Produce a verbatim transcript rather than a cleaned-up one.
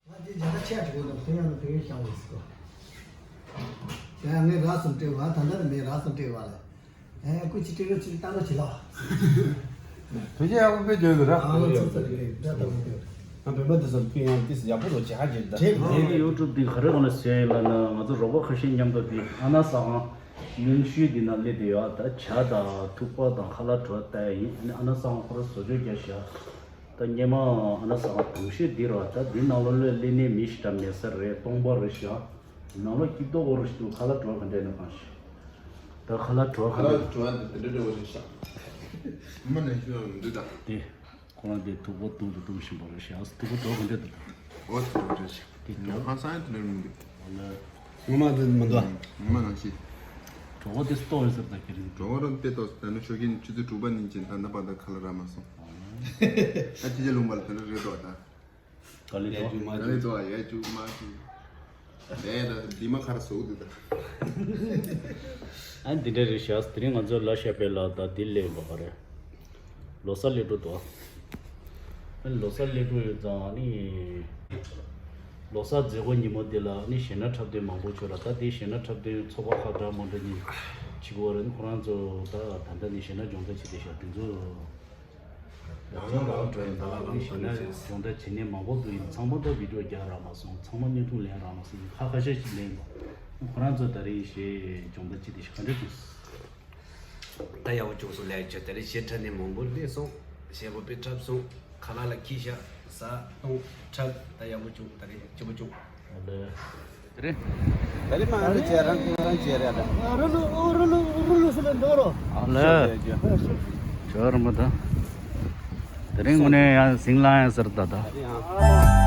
ང་འདི་ཇ་ཆ་ཆེ་དྲགས་ཡོད་ན་ཕན་ཡང་ན་ཕན་ཡོན་ཤང་ལས་སི་གོ། ཡ་ངས་རག་སོང་སྤྲད་པ། ད་ལྟ་ནི་མེད། རག་སོང་སྤྲད་པ་ལ། ཨེ་སྐུ་མཁྱེན་སྤྲད་རོགས་བྱེད། ལྟ་རོགས་བྱེད་ལ། བོད་ཆས་ཡག་པོ་དཔེ་བྱོས་འདུག་ར། ཨ་ལོ་ཚོ་ཚོ་རེད། འདྲ་ལྟ་བུ་དེ། ང་བོད་པ་དེ་ཚོར་ཕན་ཡང་ཏིས་ཡག་པོ་རོགས་བྱེད་ཧ་ཅང་ད། དེ་ངའི་ཡུ་ཊུབ་འདི་ག་རེ་གོ་ན་ཟེར་ཡིན་ལབ་ན། ང་ཚོ་རོགས་པ་ཁ་ཤས་མཉམ་དུ་འདི་ཨ་ན་ས་ཧང་གླིང་ཤུལ་འདི་ན་སླེབས་བསྡད་ཡོད། ད་ཇ་དང་ཐུག་པ་དང་ཁ་ལག་བྲོ་བ་ལྟ་ཡ་ཡིན། ཨ་ནི་ཨ་ན་ས་ཧང་ཁོ་ར་བཟོ་བཅོས་རྒྱག་བཞག་ད་སྔོན་མ་ཨ་ན་ས་ཧང་གོང་ཞིག་འདི་ར། ད་འདི་ནང་ལོགས་ལ་སླེབས་ནས་མི་ཞིག་འདྲ་མེད་ས་རེད། སྟོང་པ་རེད་བཞག་ནང་ལོགས་སྐྱིད་ཏོག་ཏོ་རེད་ཞིག་འདུག་ཁ་ལག་བྲོ་བ་ག་འདྲ་ཡིན་ན་གང་ཤེས། ད་ཁ་ལག་བྲོ་བ་ཁ་ག་ལག་འདྲ་བྲོ་བ་འདི་དེ་འདྲ་འདྲ་བོ་རེད་ཤག་མ་ནས་ཤོད་འདི་ད། དེ་ཁོ་རང་དེ་ཐུག་པ་བཏུང་དུ་བཏུང་བཞིན་པ་རེད་ཤག་ཐུག་པ་བྲོ་བ་ག་འདྲ་འདུག་ཨོ་ཐུག་པ་རེད་ཤག་དེ་ཉོ་ཁང་སང་ཡང་དེ་འདྲ་མི་འདུག་ཨ་ལ། ངོ་མ་དེ་མི་འདུག་ཨ། ངོ་མ་ནང་བཞིན། བྲོ་བ་དེ་སྟོར་ཡོད་ས་རེད་ད། ཁྱེད་རང་བྲོ་བ་རང་དཔེ་ཏོག་ཙམ། ད་ནི་ཤོད་ཀྱིན་ཆུ་ཚོད་དྲུག་པ་ཉིན་ཅན་ད་ལྟ་བར་དུ་ཁ་ལག་རག་མ་སོང་། ད་ཁྱི་ཆ་ལུང་པ་ལ་དེ་འདྲ་རེད་འགྲོ་ད། ག་ལེ་ཡ་ཐོ། རྒྱུ་མ་ག་ལེ་ཐོ། ཡ་རྒྱུ་མ་ཐོ། ལས་ད་འདི་མ་ཁར་བཟོ་འདུག་ད། ཨ་འདི་འདྲ་རེད་ཤག་དེ་རིང་ང་ཚོ་ལ་ཤ་པེ་ལ་ད་འདི་ལས་འགྲོ་ག་རེད། ལོ་གསར་སླེབས་འགྲོ་འདུག་ཨ་ལོ་གསར་སླེབས་འགྲོ་ཡོད་ཙང་ཨ་ནི། ལོ་གསར་མཛད་སྒོ་ཉིན་མོ་འདི་ལ་ཨ་ནི་གཞས་སྣ་འཁྲབ་སྟོན་མང་པོ་བྱོས་ལ། ད་འདི་གཞས་སྣ་འཁྲབ་སྟོན་ཚོགས་པ་ཁག་འདྲ་མི་འདྲ་གཉིས་བྱེད་དགོས་རེད། ཁོ་རང་ཚོ་ད་ད་ལྟ་ནས་གཞས་སྣ་སྦྱོང་བརྡར་བྱེད་བསྡད་ཤག་དེ་ཚོ། ཡང་ཡང་རང་གྲོན་ད་ལ་རང་གཞས་སྣ་སྦྱོང་བརྡར་བྱེད་མཁན་མང་པོ་འདུག་ཡིན་ཚང་མ་ད་བི་ཌིའོ་རྒྱག་རག་མ་སོང་། ཚང་མ་བརྙན་ཐུང་ལེན་རག་མ་སོང་། ཁ་ཁ་ཤས་ཤིག་ལེན་འདུག་ཁོ་རང་ཚོ་ད་རེས་གཞས་སྦྱོང་བརྡར་བྱེད་བསྡད་ཤག་ག་འདྲ་བྱུང་སོང་། ད་ཡག་པོ་བྱུང་སོང་ལབ་ཡ་བྱོས། ད་རེས་གཞས་འཁྲབ་མཁན་མང་པོ་སླེབས་སོང་། གཞས་པོ་དཔེ་འཁྲབ་སོང་། ཁ་ལག་ལ་ཁྱི་ཤ་ཟ་བཏུང་འཁྲབ། ད་ཡག་པོ་བྱུང་། ད་རེས་སྐྱིད་པོ་བྱུང་། ཨ་ལེ། དེ་རེད། ད་རེས་མ་རེད་བྱས་རང་རང་བྱས་རེད་ད། རུ་ལུ་ཨོ་རུ་ལུ་རུ་ལུ་སི་ལ་འགྲོ་རོ། ཨ་ལེ། ཇོ་རུ་མ་ད། དེ་རིང་དངོས་གནས་ཡང་ཟིང་ལ་ཡང་ཟེར་ད་ད། ད་རེས་ཡང་།